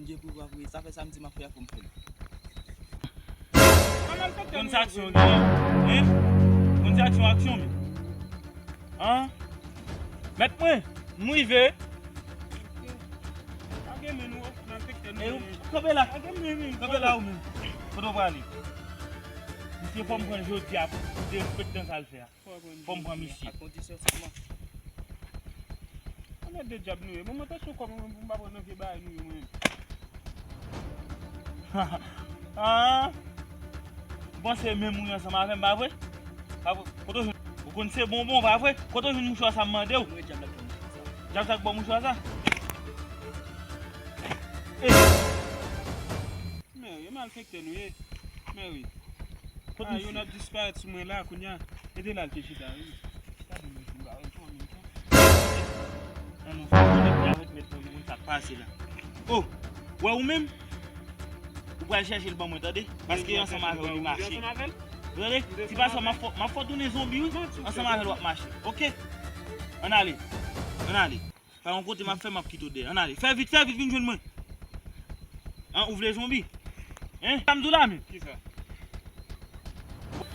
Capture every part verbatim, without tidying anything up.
Bondye pouvwa vre, sa fè sa m di m ap fè a pou m fè l. Konn sa aksyon genyen, hein? Konn sa aksyon, aksyon, men. Hein? Mèt mwen, m rive. Lage men nou, malfektè nou. E ou, kanpe la. Lage men nou. Kanpe la ou menm. Kote w prale? Misye fò m pran l jodi a pou derespektan sa l fè a. Fò m pran misye. Ak kondisyon sèlman. Anmède dyab nou ye. Bon, mwen tansyon kòb mwen pou m pa pran nan vye bagay nou yo, mwen. Ah! Ou panse menm ou ye ansanm avè m, pa vre? Pa vre? Kote w jwenn, ou konn se bonbon, pa vre? Kote w jwenn mouchwa sa m mande w? Mwen dyab la k ban m mouchwa sa. Dyab sa k ban w mouchwa sa? Eh! Mèri, e malfektè nou ye. Mèri. Kot misye? Youn ap disparèt sou mwen la, kounye a. Ede l al te chita, wi. Gade mwen, mwen pa wè l tou an menm tan. Nan non, fò konnen pou avèk mèt mwen, moun sa k pase la. Oh! Wè ou menm? Ou pral chèche l ban mwen, tande? Paske ansanm avè w li mache. Ou tande? Ti pa sa, m ap fè, m ap fè w tounen zonbi, wi. Ansanm avè l w ap mache. Oke? Ann ale. Ann ale. Pa yon kote m ap fè, m ap kite w dèyè. Ann ale. Fè vit, fè vit, vin jwenn mwen. An, ou vle zonbi? Hein? Sa m di w la menm. Kisa?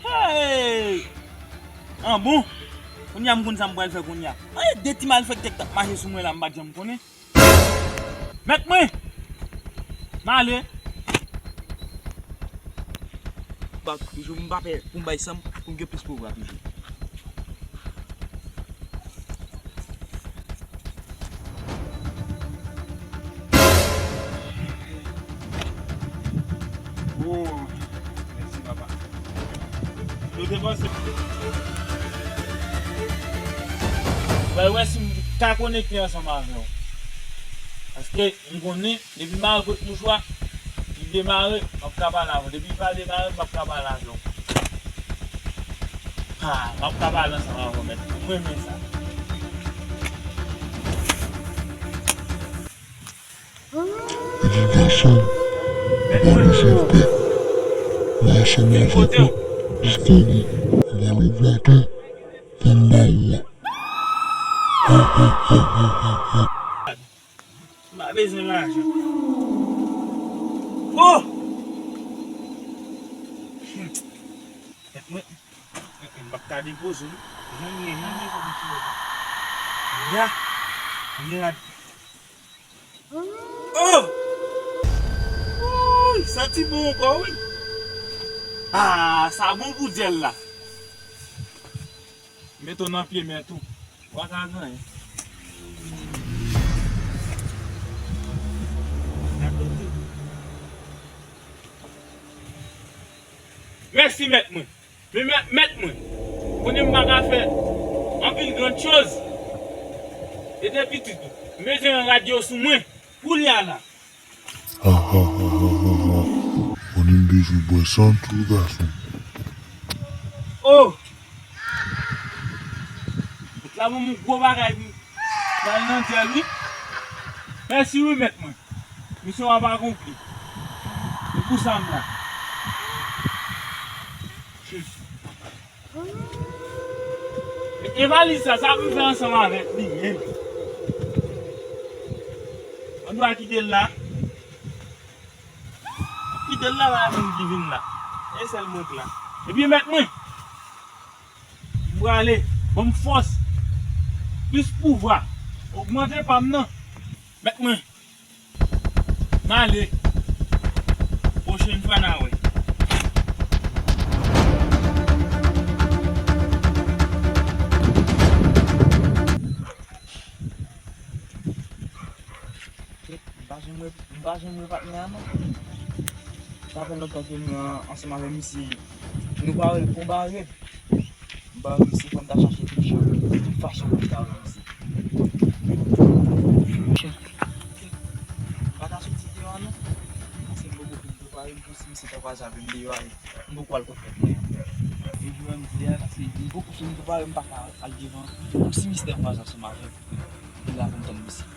Hey! An bon. Kounye a m konn sa m pral fè kounye a. An, e de ti malfektè k t ap mache sou mwen la, m pa t janm konnen. Mèt mwen! M ale. Bak, toujou m pa pè pou m bay san m, pou m gen plis pouvwa toujou. Oh, mèsi, papa. Nou te panse. Mwen wè si m ka konekte ansanm avè w. Paske m konnen, depi m al kot mouchwa, li demare, m ap ka pale avè w. Depi li pa demare, m ap ka pale avè w. Ha, m ap ka pale ansanm avè w, mèt. Mwen renmen sa. Edikasyon, pwoteksyon, mache nan foto, istòri, lari vlate, tanbay la. Ha, ha, ha, ha, ha, ha. M pa bezwen lajan. Oh! Hmm. Mèt mwen, m p ap ka depoze w. Jan m ye, jan m ye kòm ti nèg. Ya! M gen rad. Oh! Wouy, santi bon ankò, wi. Ah, sa bon pou dyèl la. Mete w nan pye mèt ou. Ou pa ka ganyen. Mèsi, mèt mwen. Men mèt, mèt mwen, konnen m pa ka fè anpil grann choz. E depi pitit, m bezwen yon rad yo sou mwen. Kounye a la. Ha, ha, ha, ha, ha, ha. Konnen m bezwen bwè san tou, gason. Oh! Mèt la ban m yon gwo bagay pou m al nan dyèl, wi. Mèsi, wi, mèt mwen. Misyon w ap akonpli. E pou sa m la. E valiz sa, sa pou m fè ansanm avèk li menm? Mwen dwe kite l la. Kite l la, pa moun ki vin la. E sèl mwen k la. Ebyen, mèt mwen, m prale. Ban m fòs. Plis pouvwa. Ogmante pa m nan. Mèt mwen. M ale. Pwochèn fwa n a wè. M pa janm wè, m pa janm wè patnè a non. Sa fè lontan ke nou an, ansanm avè misye. Nou pa wè l konba rèd. M pa wè misye, fò m ta chache tout jan, tout fason pou m ta wè misye. Monchè, m pa ta soti deyò a non. Paske m poko fin prepare m pou si misye ta kwaze avè m deyò a, m poko al kot tèt mwen an. E jan m di a, paske m poko fin prepare m, pa ka al devan pou si misye ta kwaze ansanm avè m. Li la pou m tann misye.